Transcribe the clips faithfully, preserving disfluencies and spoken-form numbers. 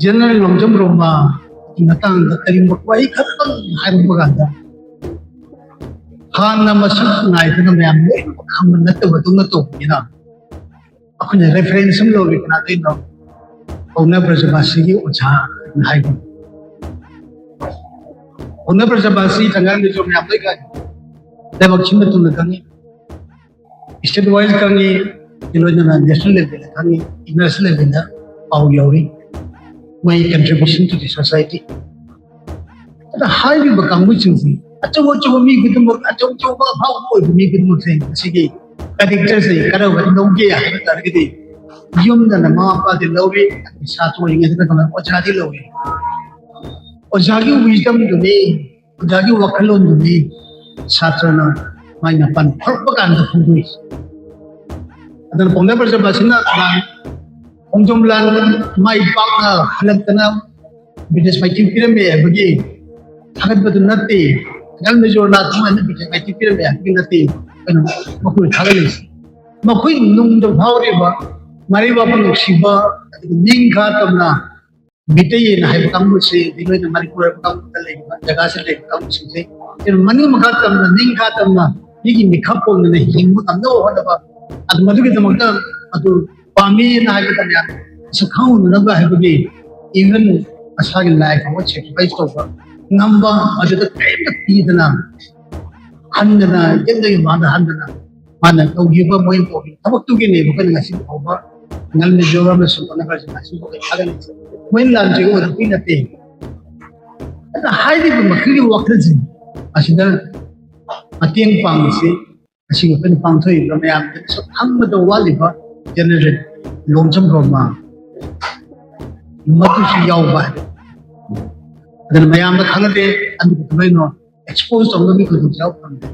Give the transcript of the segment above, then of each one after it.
General Longjam ꯔꯣꯃꯥꯒꯤ ꯃꯇꯥꯡꯗ ꯀꯔꯤꯒꯨꯝꯕ ꯋꯥꯍꯩ ꯈꯛꯇꯪ ꯍꯥꯏꯔꯛꯄ ꯀꯥꯟꯗ, ꯍꯥꯟꯅ ꯃꯁꯛ ꯅꯥꯏꯗꯅ ꯃꯌꯥꯝ ꯂꯣꯏꯅꯃꯛ ꯈꯪꯕ ꯅꯠꯇꯕꯗꯧꯅ ꯇꯧꯕꯅꯤꯅ, ꯑꯩꯈꯣꯏꯅ ꯔꯦꯐꯔꯦꯟꯁ ꯑꯃ ꯂꯧꯔꯤ꯫ ꯀꯅꯥꯗꯩꯅꯣ? ꯄꯥꯎꯅꯥ ꯕ꯭ꯔꯖꯕꯥꯁꯤꯒꯤ ꯑꯣꯖꯥ ꯍꯥꯏꯕ꯫ ꯄꯥꯎꯅꯥ ꯕ꯭ꯔꯖꯕꯥꯁꯤ ꯊꯪꯒꯥꯜ ꯃꯤꯖꯣ ꯃꯌꯥꯝ ꯂꯣꯏ ꯈꯪꯉꯤ, ꯂꯥꯏꯕꯛ ꯊꯤꯕ ꯃꯇꯝꯗ ꯈꯪꯉꯤ꯫ ꯁ꯭ꯇꯦꯠ ꯋꯥꯏꯗ ꯈꯪꯉꯤ, ꯂꯣꯏꯅꯅ ꯅꯦꯁꯅꯦꯜ ꯂꯦꯚꯦꯜꯗ ꯈꯪꯉꯤ, ꯏꯟꯇꯔꯅꯦꯁꯅꯦꯜ ꯂꯦꯚꯦꯜꯗ ꯄꯥꯎ ꯌꯧꯔꯤ꯫ ꯃꯣꯏ contribution to the society꯫ ꯑꯗ ꯍꯥꯏꯔꯤꯕ ꯀꯥꯡꯕꯨꯁꯤꯡꯁꯤ, ꯑꯆꯧ ꯑꯆꯧꯕ ꯃꯤ ꯈꯨꯗꯤꯡꯃꯛ, ꯑꯆꯧ ꯑꯆꯧꯕ ꯑꯐꯥꯎꯕ ꯑꯣꯏꯕ ꯃꯤ ꯈꯨꯗꯤꯡꯃꯛꯁꯦ ꯉꯁꯤꯒꯤ ꯀꯦꯔꯦꯛꯇꯔꯁꯦ ꯀꯔꯝꯕ ꯂꯧꯒꯦ ꯍꯥꯏꯕ ꯇꯥꯔꯒꯗꯤ, ꯌꯨꯝꯗꯅ ꯃꯃꯥ ꯃꯄꯥꯗꯤ ꯂꯧꯏ, ꯑꯗꯒꯤ ꯁꯥꯇ꯭ꯔ ꯑꯣꯏꯔꯤꯉꯩꯗꯅ ꯑꯣꯖꯥꯗꯤ ꯂꯧꯏ꯫ ꯑꯣꯖꯥꯒꯤ wisdomꯗꯨꯅꯤ, ꯑꯣꯖꯥꯒꯤ ꯋꯥꯈꯜꯂꯣꯟꯗꯨꯅꯤ ꯁꯥꯇ꯭ꯔꯅ ꯃꯥꯏ ꯃꯄꯥꯟ ꯊꯣꯛꯂꯛꯄ ꯀꯥꯟꯗ ꯐꯣꯡꯗꯣꯛꯏ꯫ ꯑꯗꯨꯅ ꯄꯥꯎꯅꯥ ꯕ꯭ꯔꯖꯕꯥꯁꯤꯅ ꯂꯥꯟ, ꯈꯣꯡꯖꯣꯝ ꯂꯥꯟ ꯃꯥꯏ ꯄꯥꯛꯅ ꯍꯜꯂꯛꯇꯅ ꯕ꯭ꯔꯤꯇꯤꯁ ꯃꯥꯏꯊꯤꯕ ꯄꯤꯔꯝꯃꯦ ꯍꯥꯏꯕꯒꯤ ꯊꯥꯒꯠꯄꯗꯨ ꯅꯠꯇꯦ꯫ ꯊꯪꯒꯥꯜ ꯃꯤꯖꯣ ꯅꯥꯠ ꯊꯣꯡ ꯍꯥꯏꯅ ꯕ꯭ꯔꯤꯇꯤꯁ ꯃꯥꯏꯊꯤꯕ ꯄꯤꯔꯝꯃꯦ ꯍꯥꯏꯕꯒꯤ ꯅꯠꯇꯦ꯫ ꯀꯩꯅꯣ, ꯃꯈꯣꯏ ꯊꯥꯒꯠꯂꯤꯁꯤ, ꯃꯈꯣꯏ ꯅꯨꯡꯗ ꯐꯥꯎꯔꯤꯕ ꯃꯔꯩ ꯃꯄꯨꯡ ꯅꯨꯡꯁꯤꯕ, ꯑꯗꯒꯤ ꯅꯤꯡꯈꯥ ꯇꯝꯅ ꯃꯤꯇꯩ ꯌꯦꯟ ꯍꯥꯏꯕ ꯀꯥꯡꯕꯨꯁꯤ, ꯑꯗꯒꯤ ꯅꯣꯏꯅ ꯃꯅꯤꯄꯨꯔ ꯍꯥꯏꯕ ꯀꯥꯡꯕꯨꯗ ꯂꯩꯔꯤꯕ, ꯖꯒꯥꯁꯤꯗ ꯂꯩꯔꯤꯕ ꯀꯥꯡꯕꯨꯁꯤꯡꯁꯦ, ꯁꯤꯅ ꯃꯅꯤꯡ ꯃꯈꯥ ꯇꯝꯅ, ꯅꯤꯡꯈꯥ ꯇꯝꯅ, ꯃꯤꯒꯤ ꯃꯤꯈꯥ ꯄꯣꯟꯗꯅ ꯍꯤꯡꯕ ꯉꯝꯅꯕ ꯍꯣꯠꯅꯕ, ꯑꯗꯨ ꯃꯗꯨꯒꯤꯗꯃꯛꯇ ꯑꯗꯨ ꯄꯥꯝꯃꯦꯅ ꯍꯥꯏꯕꯗ ꯃꯌꯥꯝ ꯃꯁꯛ ꯈꯪꯍꯧꯅꯅꯕ ꯍꯥꯏꯕꯒꯤ, even ꯃꯁꯥꯒꯤ ꯂꯥꯏꯐ ꯐꯥꯎꯕ ꯁꯦꯀ꯭ꯔꯤꯐꯥꯏꯁ ꯇꯧꯕ ꯉꯝꯕ, ꯑꯗꯨꯗ ꯀꯔꯤꯝꯇ ꯄꯤꯗꯅ, ꯍꯟꯗꯅ, ꯌꯦꯠꯂꯒ ꯃꯥꯅ ꯍꯟꯗꯅ ꯃꯥꯅ ꯇꯧꯈꯤꯕ, ꯃꯣꯏꯅ ꯇꯧꯈꯤꯕ ꯊꯕꯛꯇꯨꯒꯤꯅꯦꯕ ꯑꯩꯈꯣꯏꯅ ꯉꯁꯤ ꯐꯥꯎꯕ ꯅꯜ ꯃꯤꯖꯣꯔꯥꯝ ꯑꯃꯁꯨꯡ ꯄꯥꯎꯅꯥ ꯕ꯭ꯔꯖꯕꯥꯁꯤꯕꯨ ꯑꯩꯈꯣꯏ ꯊꯥꯒꯠꯂꯤꯁꯦ꯫ ꯃꯣꯏꯅ ꯂꯥꯟ ꯆꯦꯟꯕ ꯑꯣꯏꯔꯛꯄꯒꯤ ꯅꯠꯇꯦ꯫ ꯑꯗꯨꯅ ꯍꯥꯏꯔꯤꯕ ꯃꯈꯜꯒꯤ ꯋꯥꯈꯜꯁꯤꯡ ꯑꯁꯤꯗ ꯃꯇꯦꯡ ꯄꯥꯡꯕꯁꯤ ꯉꯁꯤ ꯑꯩꯈꯣꯏꯅ ꯄꯥꯡꯊꯣꯛꯏꯕ ꯃꯌꯥꯝꯗ ꯁꯛ ꯈꯪꯕꯗ ꯋꯥꯠꯂꯤꯕ ꯖꯦꯅꯔꯦꯜ ꯂꯣꯡꯖꯝ ꯔꯣꯃꯥ ꯃꯗꯨꯁꯨ ꯌꯥꯎꯕ ꯍꯥꯏꯕ꯫ ꯑꯗꯨꯅ ꯃꯌꯥꯝꯗ ꯈꯪꯍꯜꯂꯦ, ꯑꯗꯨꯒ ꯀꯃꯥꯏꯅꯣ ꯑꯦꯛꯁꯄꯣꯖ ꯇꯧꯅꯕꯒꯤ ꯈꯨꯗꯣꯡꯆꯥꯕ ꯐꯪꯗꯦ꯫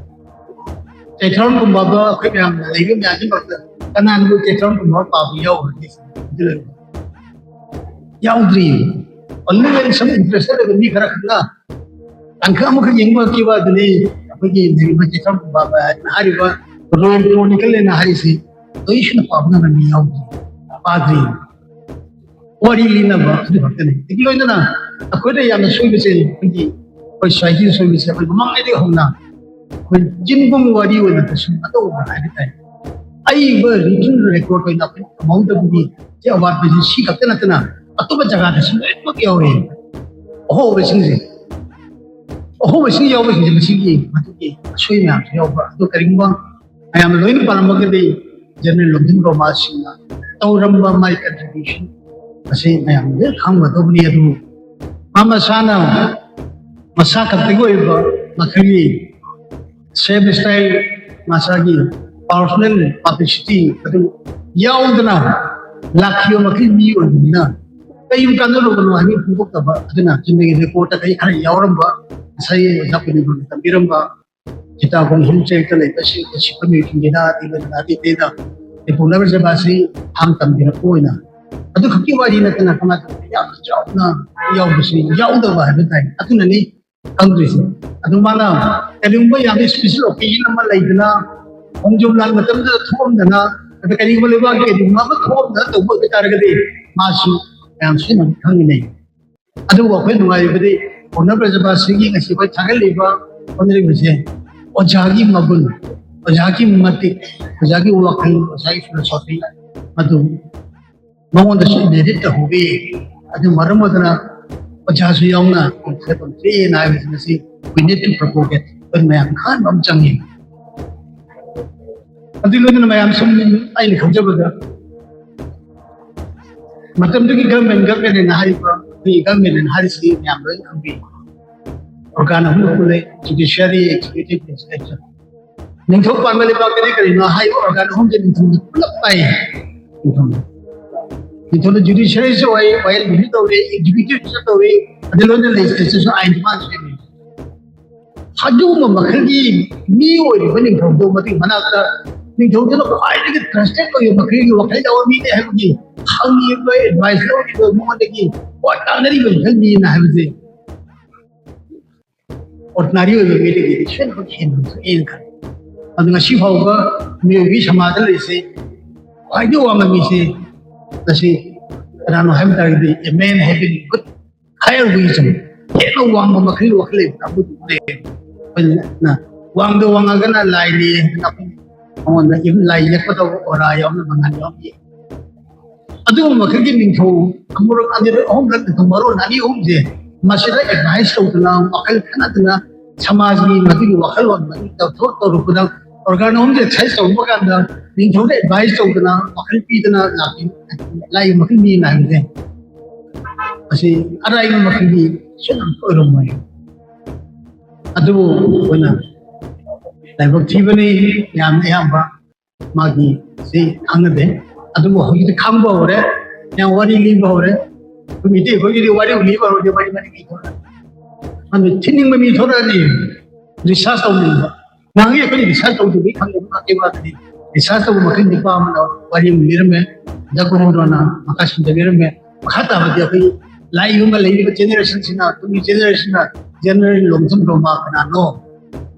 ꯆꯩꯊꯥꯔꯣꯟ ꯀꯨꯝꯕꯥꯕ ꯑꯩꯈꯣꯏ ꯃꯌꯥꯝ ꯂꯩꯕ ꯃꯌꯥꯝꯒꯤ ꯃꯔꯛꯇ ꯀꯅꯥꯅꯕꯨ ꯆꯩꯊꯥꯔꯣꯟ ꯀꯨꯝꯕꯥꯕ ꯄꯥꯕ ꯌꯥꯎꯈ꯭ꯔꯒꯦ? ꯌꯥꯎꯗ꯭ꯔꯤ꯫ ꯑꯣꯟꯂꯤ ꯁꯝ ꯏꯟꯇꯔꯦꯁꯇꯦꯠ ꯑꯣꯏꯕ ꯃꯤ ꯈꯔ ꯈꯛꯅ ꯇꯥꯡꯀꯛ ꯑꯃꯈꯛ ꯌꯦꯡꯕ ꯈꯛꯀꯤ ꯋꯥꯗꯨꯅꯤ꯫ ꯑꯩꯈꯣꯏꯒꯤ ꯂꯩꯔꯤꯕ ꯆꯩꯊꯥꯔꯣꯟ ꯀꯨꯝꯕꯥꯕ ꯍꯥꯏꯗꯅ ꯍꯥꯏꯔꯤꯕ ꯔꯣꯌꯦꯜ ꯀ꯭ꯔꯣꯅꯤꯀꯜ ꯍꯥꯏꯅ ꯍꯥꯏꯔꯤꯁꯤ ꯂꯣꯏꯁꯤꯟꯅ ꯄꯥꯕ ꯉꯝꯕ ꯃꯤ ꯌꯥꯎꯗ꯭ꯔꯤ, ꯄꯥꯗ꯭ꯔꯤ꯫ ꯋꯥꯔꯤ ꯂꯤꯅꯕ ꯑꯗꯨ ꯈꯛꯇꯅꯤ꯫ ꯑꯗꯒꯤ ꯂꯣꯏꯅꯅ ꯑꯩꯈꯣꯏꯗ ꯌꯥꯝꯅ ꯁꯣꯏꯕꯁꯦ, ꯑꯩꯈꯣꯏꯒꯤ, ꯑꯩꯈꯣꯏ ꯁꯣꯁꯥꯏꯇꯤꯗ ꯁꯣꯏꯕꯁꯦ, ꯑꯩꯈꯣꯏ ꯃꯃꯥꯡꯉꯩꯗꯒꯤ ꯍꯧꯅ ꯑꯩꯈꯣꯏ ꯆꯤꯟꯕꯨꯝ ꯋꯥꯔꯤ ꯑꯣꯏꯅ ꯀꯩꯁꯨ ꯑꯇꯧꯕ ꯍꯥꯏꯕ ꯇꯥꯏ꯫ ꯑꯏꯕ ꯔꯤꯇꯟ ꯔꯦꯀꯣꯔꯗ ꯑꯣꯏꯅ ꯑꯩꯈꯣꯏ ꯊꯝꯍꯧꯗꯕꯒꯤ ꯁꯤ ꯑꯋꯥꯠꯄꯁꯤ ꯁꯤ ꯈꯛꯇ ꯅꯠꯇꯅ ꯑꯇꯣꯞꯄ ꯖꯒꯥꯗꯁꯨ ꯂꯣꯏꯅꯃꯛ ꯌꯥꯎꯔꯤ꯫ ꯑꯍꯣꯕꯁꯤꯡꯁꯦ, ꯑꯍꯣꯕꯁꯤꯡ ꯌꯥꯎꯕꯁꯤꯡꯁꯦ ꯃꯁꯤꯒꯤ ꯃꯗꯨꯒꯤ ꯑꯁꯣꯏ ꯃꯌꯥꯝꯁꯨ ꯌꯥꯎꯕ꯫ ꯑꯗꯨ ꯀꯔꯤꯒꯨꯝꯕ ꯃꯌꯥꯝꯅ ꯂꯣꯏꯅ ꯄꯥꯜꯂꯝꯃꯒꯗꯤ ꯖꯦꯅꯔꯦꯜ ꯂꯣꯡꯊꯤꯟ ꯔꯣꯃꯥꯁꯤꯡꯅ ꯇꯧꯔꯝꯕ ꯃꯥꯏ ꯀꯟꯇ꯭ꯔꯤꯕ꯭ꯌꯨꯁꯟ ꯑꯁꯤ ꯃꯌꯥꯝ ꯂꯣꯏꯅ ꯈꯪꯒꯗꯧꯕꯅꯤ꯫ ꯑꯗꯨ ꯃꯥ ꯃꯁꯥꯅ ꯃꯁꯥ ꯈꯛꯇꯒꯤ ꯑꯣꯏꯕ ꯃꯈꯜꯒꯤ ꯁꯦꯜꯐ ꯁ꯭ꯇꯥꯏꯜ, ꯃꯁꯥꯒꯤ ꯄꯥꯔꯁꯣꯅꯦꯜ ꯄꯕ꯭ꯂꯤꯁꯤꯇꯤ ꯑꯗꯨ ꯌꯥꯎꯗꯅ ꯂꯥꯛꯈꯤꯕ ꯃꯈꯩ ꯃꯤ ꯑꯣꯏꯕꯅꯤꯅ ꯀꯔꯤꯒꯨꯝꯕ ꯀꯥꯟꯅꯔꯨꯕꯅꯣ ꯍꯥꯏꯕ ꯐꯣꯡꯗꯣꯛꯇꯕ꯫ ꯑꯗꯨꯅ ꯆꯨꯝꯅꯒꯤ ꯔꯦꯀꯣꯔꯠꯇ ꯀꯔꯤ ꯈꯔ ꯌꯥꯎꯔꯝꯕ ꯉꯁꯥꯏ ꯑꯣꯖꯥ ꯄꯨꯅꯤꯃꯅ ꯇꯝꯕꯤꯔꯝꯕ ꯆꯤꯇꯥꯒꯣꯡ ꯍꯤꯜ ꯇ꯭ꯔꯦꯛꯇ ꯂꯩꯕꯁꯤꯡ ꯁꯤꯐꯝ ꯃꯤꯑꯣꯏꯁꯤꯡꯒꯤꯅ ꯑꯗꯨꯒ ꯅꯥꯇꯩ ꯇꯩꯗ ꯄꯣꯄꯨꯂꯔ ꯖꯒꯥꯁꯤ ꯊꯥꯡ ꯇꯝꯕꯤꯔꯛꯄ ꯑꯣꯏꯅ ꯑꯗꯨꯈꯛꯀꯤ ꯋꯥꯔꯤ ꯅꯠꯇꯅ ꯀꯃꯥꯏꯅ ꯇꯧꯕ ꯌꯥꯝꯅ ꯆꯥꯎꯅ ꯌꯥꯎꯕꯁꯤ ꯌꯥꯎꯗꯕ ꯍꯥꯏꯕ ꯇꯥꯏ꯫ ꯑꯗꯨꯅꯅꯤ ꯈꯪꯗ꯭ꯔꯤꯁꯦ꯫ ꯑꯗꯨ ꯃꯥꯅ ꯀꯔꯤꯒꯨꯝꯕ ꯌꯥꯝꯅ ꯁ꯭ꯄꯦꯁꯦꯜ ꯑꯣꯀꯦꯖꯟ ꯑꯃ ꯂꯩꯗꯅ ꯈꯣꯡꯖꯣꯝ ꯂꯥꯟ ꯃꯇꯝꯗ ꯊꯣꯛꯑꯝꯗꯅ ꯑꯗ ꯀꯔꯤꯒꯨꯝꯕ ꯂꯩꯕꯥꯛꯀꯤ ꯀꯔꯤꯒꯨꯝꯕ ꯑꯃ ꯊꯣꯛꯑꯝꯗꯅ ꯇꯧꯕ ꯑꯣꯏꯕ ꯇꯥꯔꯒꯗꯤ ꯃꯥꯁꯨ ꯃꯌꯥꯝ ꯁꯣꯏꯅ ꯈꯪꯒꯅꯤ꯫ ꯑꯗꯨꯕꯨ ꯑꯩꯈꯣꯏ ꯅꯨꯡꯉꯥꯏꯔꯤꯕꯗꯤ ꯄꯣꯄꯨꯂꯔ ꯖꯒꯥꯁꯤꯒꯤ ꯉꯁꯤ ꯑꯩꯈꯣꯏ ꯊꯥꯒꯠꯂꯤꯕ ꯍꯣꯠꯅꯔꯤꯕꯁꯦ ꯑꯣꯖꯥꯒꯤ ꯃꯒꯨꯟ, ꯑꯣꯖꯥꯒꯤ ꯃꯇꯤꯛ, ꯑꯣꯖꯥꯒꯤ ꯋꯥꯈꯜ, ꯑꯣꯖꯥꯒꯤ ꯐꯤꯂꯣꯁꯣꯐꯤ ꯑꯗꯨ ꯃꯉꯣꯟꯗꯁꯨ ꯏꯟꯍꯦꯔꯤꯠ ꯇꯧꯍꯧꯋꯤ꯫ ꯑꯗꯨ ꯃꯔꯝ ꯑꯣꯏꯗꯅ ꯑꯣꯖꯥꯁꯨ ꯌꯥꯎꯅ ꯀꯨꯝꯊꯔꯛꯄꯅ ꯍꯥꯏꯕꯁꯤ ꯃꯁꯤ we need to propagate, ꯑꯩꯈꯣꯏ ꯃꯌꯥꯝ ꯈꯟꯕ ꯑꯃ ꯆꯪꯉꯤ꯫ ꯑꯗꯨ ꯂꯣꯏꯅꯅ ꯃꯌꯥꯝ ꯁꯨꯝ ꯑꯩꯅ ꯈꯟꯖꯕꯗ ꯃꯇꯝꯗꯨꯒꯤ ꯒꯚꯔꯟꯃꯦꯟ, ꯒꯚꯔꯟꯃꯦꯟ ꯍꯥꯏꯔꯤꯕ ꯑꯩꯈꯣꯏꯒꯤ ꯒꯚꯔꯟꯃꯦꯟ ꯍꯥꯏꯔꯤꯁꯤꯗꯤ ꯃꯌꯥꯝ ꯂꯣꯏꯅ ꯈꯪꯕꯤ꯫ ꯑꯣꯔꯒꯥꯟ ꯑꯍꯨꯝ ꯄꯨꯜꯂꯦ: ꯖꯨꯗꯤꯁꯤꯌꯔꯤ, ꯑꯦꯛꯖꯤꯀ꯭ꯌꯨꯇꯤꯚ, ꯂꯦꯖꯤꯁꯂꯦꯆꯔ꯫ ꯅꯤꯡꯊꯧ ꯄꯥꯟꯕ ꯂꯩꯕꯥꯛꯇꯗꯤ ꯀꯔꯤꯅꯣ ꯍꯥꯏꯕ ꯑꯣꯔꯒꯥꯟ ꯑꯍꯨꯝꯁꯦ ꯅꯤꯡꯊꯧꯅ ꯄꯨꯂꯞ ꯄꯥꯏ꯫ ꯅꯤꯡꯊꯧꯅ, ꯅꯤꯡꯊꯧꯅ ꯖꯨꯗꯤꯁꯤꯌꯔꯤꯁꯨ ꯑꯣꯏ, ꯋꯥꯌꯦꯜ ꯃꯤꯁꯨ ꯇꯧꯔꯤ, ꯑꯦꯛꯖꯤꯀ꯭ꯌꯨꯇꯤꯚꯁꯨ ꯇꯧꯔꯤ, ꯑꯗꯨ ꯂꯣꯏꯅ ꯂꯦꯖꯤꯁꯂꯦꯆꯔꯁꯨ ꯑꯥꯏꯟꯁꯨ ꯃꯥꯅ ꯁꯦꯝꯃꯤ꯫ ꯑꯗꯨꯒꯨꯝꯕ ꯃꯈꯜꯒꯤ ꯃꯤ ꯑꯣꯏꯔꯤꯕ ꯅꯤꯡꯊꯧꯗꯣ ꯃꯗꯨꯒꯤ ꯃꯅꯥꯛꯇ ꯅꯤꯡꯊꯧꯗꯨꯅ ꯈ꯭ꯋꯥꯏꯗꯒꯤ ꯇ꯭ꯔꯁꯇꯦꯠ ꯑꯣꯏꯕ ꯃꯈꯜꯒꯤ ꯋꯥꯈꯜ ꯌꯥꯎꯕ ꯃꯤꯅꯦ ꯍꯥꯏꯕꯒꯤ ꯍꯪꯉꯤꯕ, ꯑꯦꯗꯚꯥꯏꯁ ꯂꯧꯔꯤꯕ, ꯃꯉꯣꯟꯗꯒꯤ ꯋꯥ ꯇꯥꯅꯔꯤꯕ ꯃꯈꯜ ꯃꯤꯅ ꯍꯥꯏꯕꯁꯦ ꯑꯣꯔꯗꯤꯅꯥꯔꯤ ꯑꯣꯏꯕ ꯃꯤꯗꯒꯤꯗꯤ ꯁꯣꯏꯗꯅꯃꯛ ꯍꯦꯟꯅ ꯊꯣꯛꯑꯦꯅ ꯈꯜꯂꯤ꯫ ꯑꯗꯨ ꯉꯁꯤ ꯐꯥꯎꯕ ꯃꯤꯑꯣꯏꯕꯒꯤ ꯁꯃꯥꯖꯗ ꯂꯩꯔꯤꯁꯦ ꯈ꯭ꯋꯥꯏꯗꯒꯤ ꯋꯥꯡꯕ ꯃꯤꯁꯦ ꯉꯁꯤ ꯀꯅꯥꯅꯣ ꯍꯥꯏꯕ ꯇꯥꯔꯒꯗꯤ, a man having good higher wisdom, ꯍꯦꯟꯅ ꯋꯥꯡꯕ ꯃꯈꯜꯒꯤ ꯋꯥꯈꯜ ꯂꯩꯕ ꯀꯥꯡꯕꯨꯗꯨ ꯂꯩꯌꯦ꯫ ꯑꯩꯈꯣꯏꯅ ꯋꯥꯡꯗ ꯋꯥꯡꯉꯒꯅ ꯂꯥꯏꯅꯤ ꯍꯥꯏꯗꯅ ꯑꯩꯈꯣꯏ ꯃꯉꯣꯟꯗ ꯂꯥꯏ ꯌꯦꯛꯄ ꯇꯧꯕ ꯑꯣꯔꯥ ꯌꯥꯎꯅ ꯃꯉꯥꯜ ꯌꯥꯎꯅ ꯌꯦꯛ꯫ ꯑꯗꯨꯒꯨꯝꯕ ꯃꯈꯜꯒꯤ ꯅꯤꯡꯊꯧ ꯑꯃꯨꯔꯛ ꯑꯅꯤꯔꯛ ꯑꯍꯨꯝꯂꯛ ꯅꯤꯡꯊꯧ ꯃꯔꯣꯟ ꯑꯅꯤ ꯑꯍꯨꯝꯁꯦ ꯃꯁꯤꯗ advice ꯇꯧꯗꯅ, ꯋꯥꯈꯜ ꯈꯟꯅꯗꯅ, ꯁꯃꯥꯖꯒꯤ ꯃꯗꯨꯒꯤ ꯋꯥꯈꯜꯂꯣꯟ ꯃꯗꯨꯒꯤ ꯊꯕꯛ ꯇꯧꯔꯛꯄꯗ organ ꯑꯍꯨꯝꯁꯦ exercise ꯇꯧꯔꯛꯄ ꯀꯥꯟꯗ ꯅꯤꯡꯊꯧꯗ advice ꯇꯧꯗꯅ ꯋꯥꯈꯜ ꯄꯤꯗꯅ ꯂꯥꯛꯄꯤ ꯂꯥꯏꯒꯤ ꯃꯈꯜ ꯃꯤ ꯍꯥꯏꯕꯁꯦ ꯃꯁꯤ ꯑꯔꯥꯏꯕ ꯃꯈꯜꯒꯤ ꯁꯨꯡ ꯑꯣꯏꯔꯝꯃꯣꯏ꯫ ꯑꯗꯨꯕꯨ ꯑꯩꯈꯣꯏꯅ ꯂꯥꯏꯕꯛ ꯊꯤꯕꯅꯤ, ꯌꯥꯝꯅ ꯑꯌꯥꯝꯕ ꯃꯥꯒꯤ ꯁꯤ ꯈꯪꯅꯗꯦ꯫ ꯑꯗꯨꯕꯨ ꯍꯧꯖꯤꯛꯇꯤ ꯈꯪꯕ ꯍꯧꯔꯦ, ꯌꯥꯝ ꯋꯥꯔꯤ ꯂꯤꯕ ꯍꯧꯔꯦ꯫ ꯑꯩꯈꯣꯏ ꯃꯤꯇꯩ ꯑꯩꯈꯣꯏꯒꯤꯗꯤ ꯋꯥꯔꯤ ꯂꯤꯕ ꯍꯧꯔꯗꯤ ꯋꯥꯔꯤ ꯃꯔꯤ ꯂꯤꯕ ꯍꯧꯔꯦ꯫ ꯑꯗꯨ ꯊꯤꯅꯤꯡꯕ ꯃꯤ ꯊꯣꯛꯂꯛꯑꯅꯤ, research ꯇꯧꯅꯤꯡꯕ꯫ ꯅꯍꯥꯟꯒꯤ ꯑꯩꯈꯣꯏꯅ research ꯇꯧꯗꯕꯒꯤ ꯈꯪꯗꯕ ꯉꯥꯛꯇꯒꯤ ꯋꯥꯗꯅꯤ꯫ Research ꯇꯧꯕ ꯃꯈꯩ ꯅꯨꯄꯥ ꯑꯃꯅ ꯋꯥꯔꯤ ꯑꯃ ꯂꯤꯔꯝꯃꯦ, ꯖꯒꯨꯔꯨꯅ ꯃꯈꯥ ꯁꯝꯊꯕꯤꯔꯝꯃꯦ꯫ ꯃꯈꯥ ꯇꯥꯕꯗꯤ ꯑꯩꯈꯣꯏ ꯂꯥꯛꯏꯕ ꯂꯩꯔꯤꯕ generation ꯁꯤꯅ, ꯇꯨꯡꯒꯤ generation ꯅ general ꯂꯣꯡꯊꯝ ꯂꯣꯃꯥ ꯀꯅꯥꯅꯣ,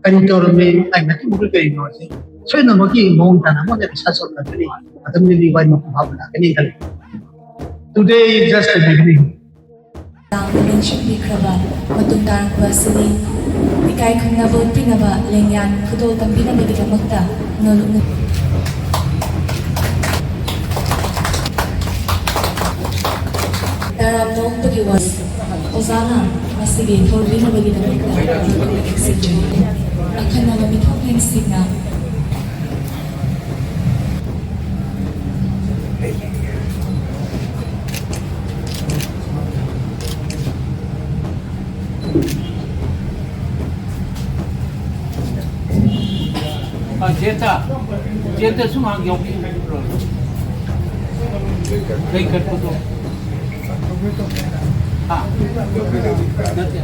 ꯀꯔꯤ ꯇꯧꯔꯝꯃꯤ, ꯑꯩ ꯃꯇꯤꯛ ꯃꯒꯨꯟ ꯀꯔꯤꯅꯣ ꯁꯤ ꯁꯣꯏꯗꯅꯃꯛꯀꯤ ꯃꯑꯣꯡ ꯇꯥꯅ ꯑꯃ research ꯇꯧꯔꯛꯀꯅꯤ꯫ ꯃꯇꯝꯗꯨꯗꯤ ꯋꯥꯔꯤ ꯃꯄꯨꯡ ꯐꯥꯕ ꯂꯥꯛꯀꯅꯤ ꯈꯜꯂꯤ꯫ Today is just the beginning. ꯂꯥꯡꯅ ꯂꯦꯡꯁꯤꯟꯕꯤꯈ꯭ꯔꯕ ꯃꯇꯨꯡ ꯇꯥꯔꯛꯄ ꯑꯁꯤꯅꯤ꯫ ꯏꯀꯥꯏ ꯈꯨꯝꯅꯕ ꯎꯠꯄꯤꯅꯕ, ꯂꯦꯡꯌꯥꯟ ꯈꯨꯗꯣꯜ ꯇꯝꯕꯤꯅꯕꯒꯤꯗꯃꯛꯇ ꯅꯣꯂꯨꯛꯅ ꯇꯔꯥꯝꯅ ꯑꯣꯛꯄꯒꯤ ꯋꯥꯔꯤ꯫ ꯑꯣꯖꯥꯅ ꯃꯁꯤꯒꯤ ꯊꯧꯔꯝ ꯄꯤꯅꯕꯒꯤꯗꯃꯛꯇ ꯅꯣꯂꯨꯛꯅ ꯅꯤꯡꯁꯤꯡꯖꯔꯤ꯫ ꯑꯈꯟꯅꯕ ꯃꯤꯊꯣꯡ ꯂꯦꯟꯁꯤꯡꯅ ꯑ, ꯖꯦꯟꯇ, ꯖꯦꯟꯇ ꯁꯨꯝ ꯉꯥꯏꯍꯥꯛ ꯌꯥꯎꯕꯤꯌꯨ꯫ ꯂꯩ ꯀꯠꯄꯗꯣ꯫ ꯍꯥ? ꯅꯠꯇꯦ꯫